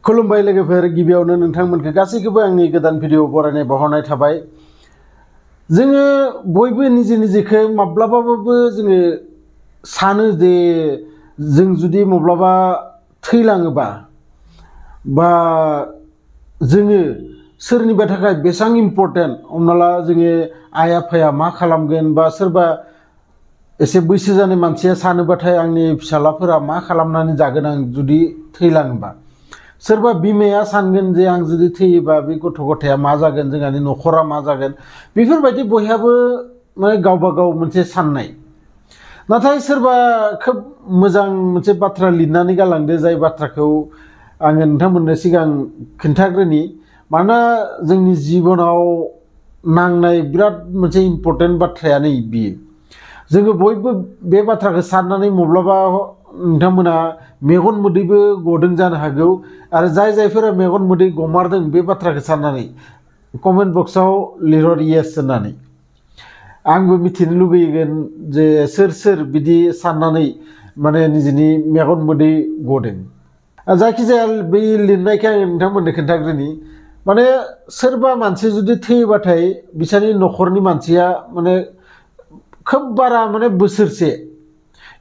खुलुमबाय लोगोफोर गिबियावनो नोंथांमोनखौ गासैखौबो आंनि गोदान भिडिअ बरायनाय बावहरनाय थाबाय। जोङो बयबो निजेखौ माब्लाबाबो जोङो सानो जे जों जुदि माब्लाबा थैलाङोबा बा जोङो सोरनिबा थाखाय बेसेबां इम्पर्टेन्ट, हमना ला जोङो आइ आफाया मा खालामगोन बा सोरबा एसे बैसो जानाय मानसिया सानोबाथाय आंनि फिसालाफोरा मा खालामनानै जागोन आं जुदि थैलाङोबा। सोरबा बिमाया सानगोन जे आं जुदि थैयोबा बे गथ' गथाया मा जागोन, जोंहानि न'खरा मा जागोन, बेफोरबायदि बयहाबो माने गावबा गाव मोनसे साननाय। नाथाय सोरबा खोब मोजां मोनसे बाथ्रा लिरनानै गालांदो, जाय बाथ्राखौ आङो नोंथांमोननो सिगां खिन्थाग्रोनि। मानोना जोंनि जिबनाव नांनाय बिराद मोनसे इम्पर्टेन्ट बाथ्रायानो बियो। जोङो बयबो बे बाथ्राखौ साननानै माब्लाबा नोंथांमोना मेगन मोदैबो गदों जानो हागौ, आरो जायफोरा मेगन मोदै गमारदों बे बाथ्राखौ साननानै कमेन्ट बक्सआव लिरहर येस होननानै। आंबो मिथिनो लुगैगोन जे सोर बिदि साननानै माने निजेनि मेगन मोदै गदों। जायखिजाया बै लिरनायखौ आं नोंथांमोननो खिन्थाग्रोनि। माने सोरबा मानसि जुदि थैयोबाथाय बिसोरनि न'खरनि मानसिया माने खोब बारा माने बोसोरसे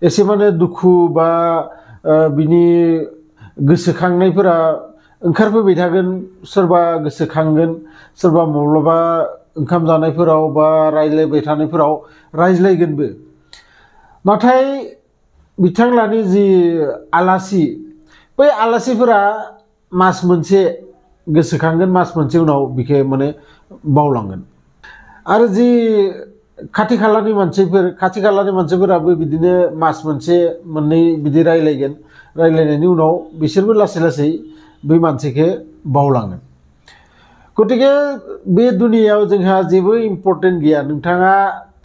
एसे माने दुखु बा बिनि गोसोखांनायफोरा ओंखारफैबाय थागोन। सोरबा गोसोखांगोन, सोरबा माब्लाबा ओंखाम जानायफोराव बा रायज्लायबाय थानायफोराव रायज्लायगोनबो। नाथाय बिथांलानि जि आलासि, बै आलासिफोरा मास मोनसे गोसोखांगोन, मास मोनसे उनाव बिखौ माने बावलांगोन। आरो जि खाथि खालानि मानसिफोराबो बिदिनो मास मोनसे मोननै बिदि रायज्लायगोन। रायज्लायनायनि उनाव बिसोरबो लासै बै मानसिखौ बावलाङो। गतिके बे दुनियायाव जोंहा जेबो इम्पर्टेन्ट गैया। नोंथाङा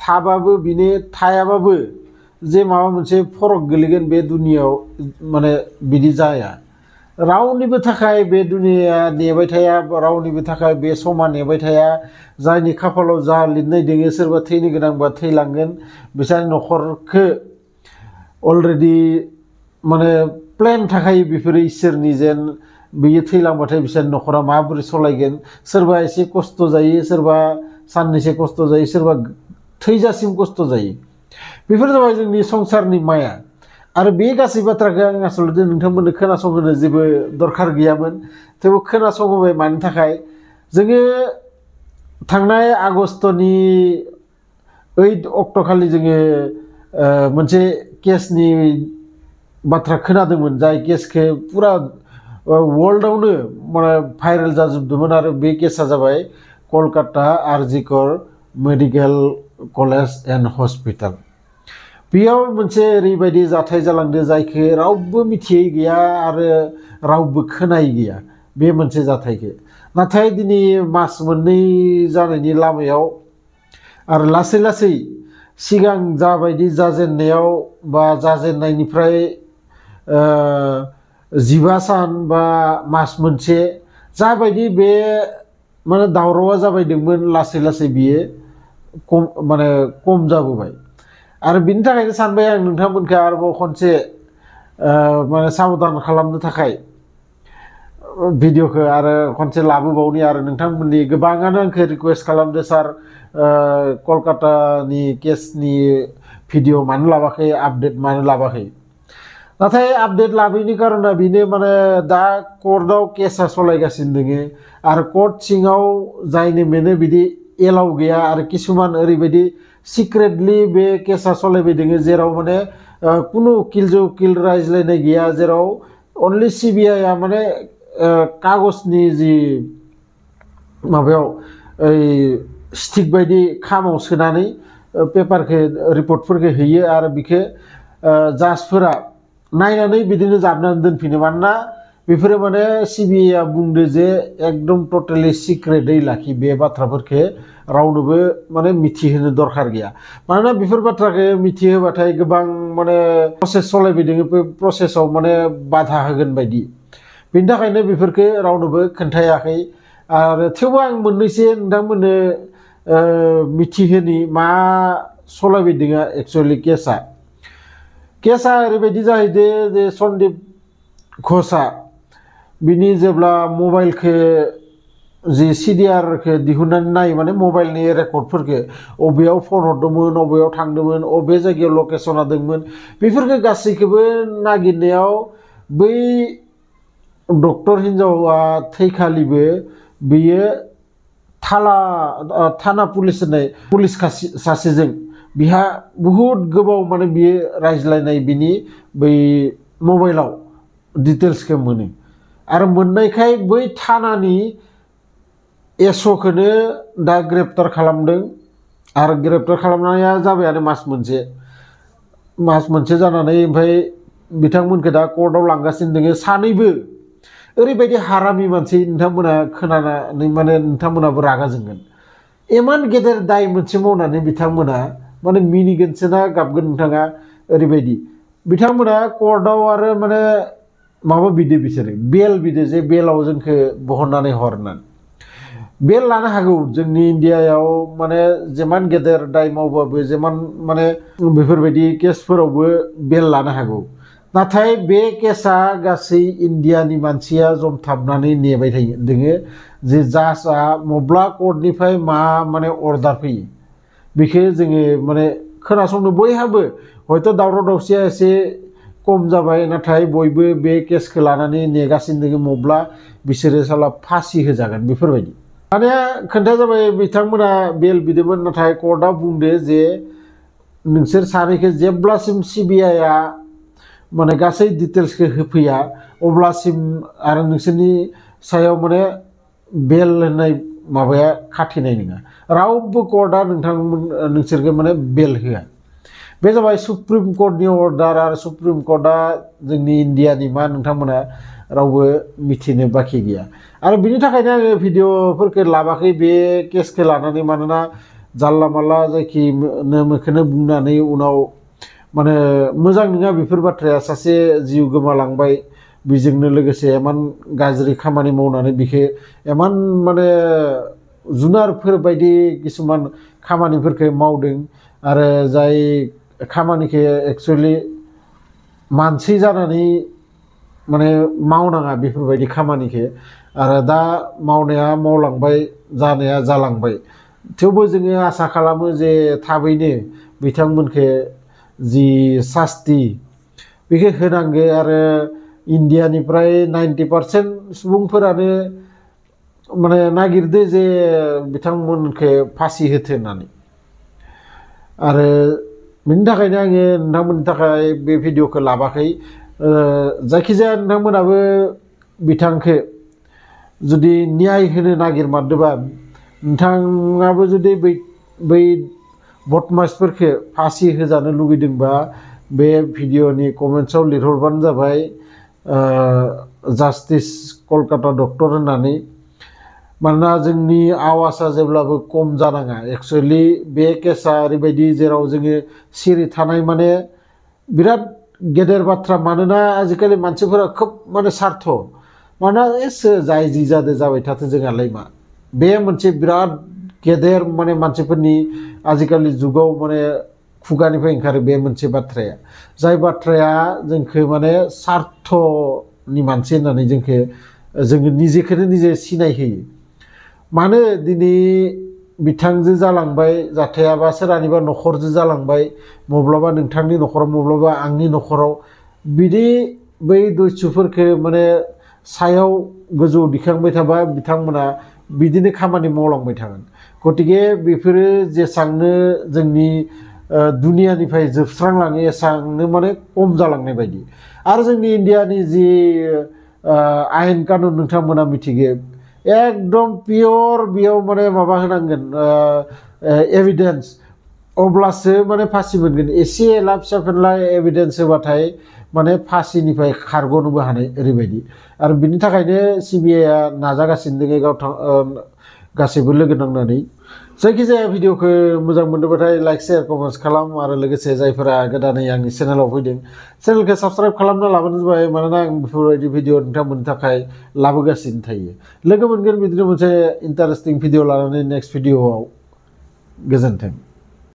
थाबाबो बिनो, थायाबाबो जे माबा मोनसे फरक गोलैगोन बे दुनियायाव माने बिदि जाया। रावनिबो थाखाय बे दुनियाया नेबाय थाया, रावनिबो थाखाय बे समा नेबाय थाया। जायनि खाफालाव जा लिरनाय दोङो, सोरबा थैनो गोनांबा थैलांगोन। बिसोरनि न'खरखौ अलरेडि माने प्लेन थाखायो बेफोरो इसोरनि, जेन बियो थैलांबाथाय बिसोरनि न'खरा माबोरै सालायगोन। सोरबा एसे खस्थ' जायो, सोरबा साननैसो खस्थ' जायो, सोरबा थैजासिम खस्थ' जायो। बेफोर जाबाय जोंनि संसारनि माया। आरो बे गासै बाथ्राखौ आं आसलथे नोंथांमोननो खोनासंहोनो जेबो दरखार गैयामोन, थेवबो खोनासंहोबाय। मानि थाखाय? जोङो थांनाय आगस्टनि 8 अक्ट'खालि जोङो मोनसे केसनि बाथ्रा खोनादोंमोन, जाय केसखौ पुरा वर्ल्डआवनो माने भाइरेल जाजोबदोंमोन। आरो बे केसा जाबाय Kolkata RG Kar medical college and hospital. बेयाव मोनसे ओरैबायदि जाथाय जालांदो, जायखौ रावबो मिथियै गैया आरो रावबो खोनायै गैया बे मोनसे जाथायखौ। नाथाय दिनै मास मोननै जानायनि लामायाव आरो लासै सिगां जाबायदि जाजेननायाव बा जाजेननायनिफ्राय 15 सान बा मास मोनसे जाबायदि बे माने दावरावा जाबायदोंमोन, लासै बियो खम जाबोबाय। आरो बिनि थाखायनो सानबाय आं नोंथांमोनखौ आरोबाव खनसे माने साबधान खालामनो थाखाय भिडिअखौ आरो खनसे लाबोबावनि। आरो नोंथांमोननि गोबाङानो आंखौ रिकुवेस्ट खालामदो, सार कलकातानि केसनि भिडिअ मानो लाबाखै, आपडेट मानो लाबाखै। नाथाय आपडेट लाबोयैनि कारना बेनो, माने दा कर्टआव केसा सलायगासिनो दोङो। आरो कर्ट सिङाव जायनो मेनो बिदि एलाउ गैया। आरो किसुमान ओरैबायदि सिक्रेटलि बे केसा सलायबाय दोङो, जेराव माने कुनु उकिल रायज्लायनाय गैया, जेराव अनलि CBI माने कागजनि जि माबायाव ओइ स्टिक बायदि खामाव सोनानै पेपारखौ रिपर्टफोरखौ होयो। आरो बिखौ जाजफोरा नायनानै बिदिनो जाबनानै दोनफिनो। मानोना बेफोरो माने CBI बुंदो जे एकदम टटेलि सिक्रेटै लाखि, बे बाथ्राफोरखौ रावनोबो माने मिथिहोनो दरखार गैया। मानोना बेफोर बाथ्राखौ मिथिहोबाथाय गोबां माने प्रसेस सलायबाय दोङो, बे प्रसेसआव माने बाधा होगोन बायदि। बेनि थाखायनो बेफोरखौ रावनोबो खोन्थायाखै। आरो थेवबो आं मोननैसो नोंथांमोननो मिथिहोनि मा सलायबाय दोङो एक्सुवेलि केसा ओरैबायदि जाहैदो जे सन्दीप घोषआ बिनि जेब्ला मबाइलखौ जि CDR-खौ दिहुननानै नायो माने मबाइलनि रेकर्डफोरखौ अबेयाव फन हरदोंमोन अबेयाव थांदोंमोन अबे जायगायाव लकेसना दंमोन बेफोरखौ गासैखौबो नागिरनायाव बै डक्टर हिनजावा थैखालिबो बियो थाना पुलिस होननाय पुलिस सासेजों बिहा बहुत गोबाव माने बियो रायज्लायनाय बिनि बै मबाइलाव डिटेल्सखौ मोनो आरो मोननायखाय बै थानानि एस'खौनो दा ग्रेप्टार खालामदों आरो ग्रेप्टार खालामनाया जाबायानो मास मोनसे जानानै ओमफ्राय बिथांमोनखौ दा कर्टआव लांगासिनो दङ सानैबो ओरैबायदि हारामि मानसि नोंथांमोना खोनानानै माने नोंथांमोनाबो रागा जोंगोन इमान गेदेर दाय मोनसे मावनानै बिथांमोना माने मिनिगोनसो ना गाबगोन नोंथाङा ओरैबायदि बिथांमोना कर्टआव आरो माने माबा बिदो बिसोरो बेल बिदो जे बेलाव जोंखौ बहननानै हरनानै बेल लानो हागौ जोंनि इन्डियायाव माने जेमान गेदेर दाय मावबाबो जेमान माने बेफोरबायदि केसफोरावबो बेल लानो हागौ नाथाय बे केसा गासै इन्डियानि मानसिया जमथाबनानै नेबाय दोङो जे जाजआ मब्ला कर्टनिफ्राय मा माने अर्डार फैयो बेखौ जोङो माने खोनासंनो बयहाबो हयथ' दावराव दावसिया एसे खम जाबाय नाथाय बयबो बे केसखौ लानानै नेगासिनो दङ मब्ला बिसोरो साला फासि होजागोन बेफोरबायदि माने खोन्थाया जाबाय बिथांमोना बेल बिदोंमोन नाथाय कर्टआ बुंदो जे नोंसोर सानैखौ जेब्लासिम CBI-आ माने गासै डिटेल्सखौ होफैया अब्लासिम आरो नोंसोरनि सायाव माने बेल होननाय माबाया खाथिनाय नङा रावबो कर्टआ नोंसोरखौ माने बेल होआ बे जाबाय सुप्रिम कर्टनि अर्डार आरो सुप्रिम कर्टआ जोंनि इन्डियानि मा नोंथांमोना रावबो मिथिनो बाखि गैया आरो बिनि थाखायनो आङो भिडिअफोरखौ लाबाखै बे केसखौ लानानै मानोना जानला मानला जायखिनो मोखौनो बुंनानै उनाव माने मोजां नङा बेफोर बाथ्राया सासे जिउ गोमालांबाय बेजोंनो लोगोसे इमान गाज्रि खामानि मावनानै बिखौ इमान माने जुनारफोर बायदि किसुमान खामानिफोरखौ मावदों आरो जाय खामानिखौ एक्सुवेलि मानसि जानानै माने मावनाङा बेफोरबायदि खामानिखौ आरो दा मावनाया मावलांबाय जानाया जालांबाय थेवबो जोङो आसा खालामो जे थाबैनो बिथांमोनखौ जि सास्ति बेखौ होनांगौ आरो इन्डियानिफ्राय 90% सुबुंफोरानो माने नागिरदो जे बिथांमोनखौ फासि होथो होननानै आरो बिनि थाखायनो आङो नोंथांमोननि थाखाय बे भिडिअखौ लाबाखै जायखिजाया नोंथांमोनाबो बिथांखौ जुदि न्याय होनो नागिरमारदोंबा नोंथाङाबो जुदि बै बदमासफोरखौ फासि होजानो लुगैदोंबा बे भिडिअनि कमेन्ट्सआव लिरहरबानो जाबाय जास्टिस कलकाता डक्टर होननानै मानोना जोंनि आवाजा जेब्लाबो खम जानाङा एक्सुवेलि बे केसा ओरैबायदि जेराव जोङो सिरि थानाय माने बिराद गेदेर बाथ्रा मानोना आजिखालि मानसिफोरा खोब माने सार्थ मानोना जाय जि जादों जाबाय थाथों जोंहालाय मा बे मोनसे बिराद गेदेर माने मानसिफोरनि आजिखालि जुगाव माने खुगानिफ्राय ओंखारो बे मोनसे बाथ्राया जाय बाथ्राया जोंखौ माने सार्थनि मानसि होननानै जोङो निजेखौनो निजे सिनाय होयो मानो दिनै बिथांजो जालांबाय जाथायाबा सोरहानिबा न'खरजों जालांबाय मब्लाबा नोंथांनि न'खराव मब्लाबा आंनि न'खराव बिदि बै दस्युफोरखौ माने सायाव गोजौ दिखांबाय थाबा बिथांमोना बिदिनो खामानि मावलांबाय थागोन गतिके बेफोरो जेसांनो जोंनि दुनियानिफ्राय जोबस्रांलाङो एसांनो माने खम जालांनाय बायदि आरो जोंनि इन्डियानि जि आयेन कानुन नोंथांमोना मिथिगौ एकदम पियर बेयाव माने माबा होनांगोन एभिडेन्स अब्लासो माने फासि मोनगोन एसे एला फिसा फेनला एभिडेन्स होबाथाय माने फासिनिफ्राय खारग'नोबो हानाय ओरैबायदि आरो बिनि थाखायनो CBI-आ नाजागासिनो दङ गासैबो लोगो नांनानै जायखिजाया भिडिअखौ मोजां मोनदोंबाथाय लाइक शेयार कमेन्ट्स खालाम आरो लोगोसे जायफोरा गोदानै आंनि चेनेलाव फैदों चेनेलखौ साबस्क्राइब खालामना लाबानो जाबाय मानोना आं बेफोरबायदि भिडिअ नोंथांमोननि थाखाय लाबोगासिनो थायो लोगो मोनगोन बिदिनो मोनसे इन्टारेस्टिं भिडिअ लानानै नेक्स्ट भिडिअआव गोजोन्थों।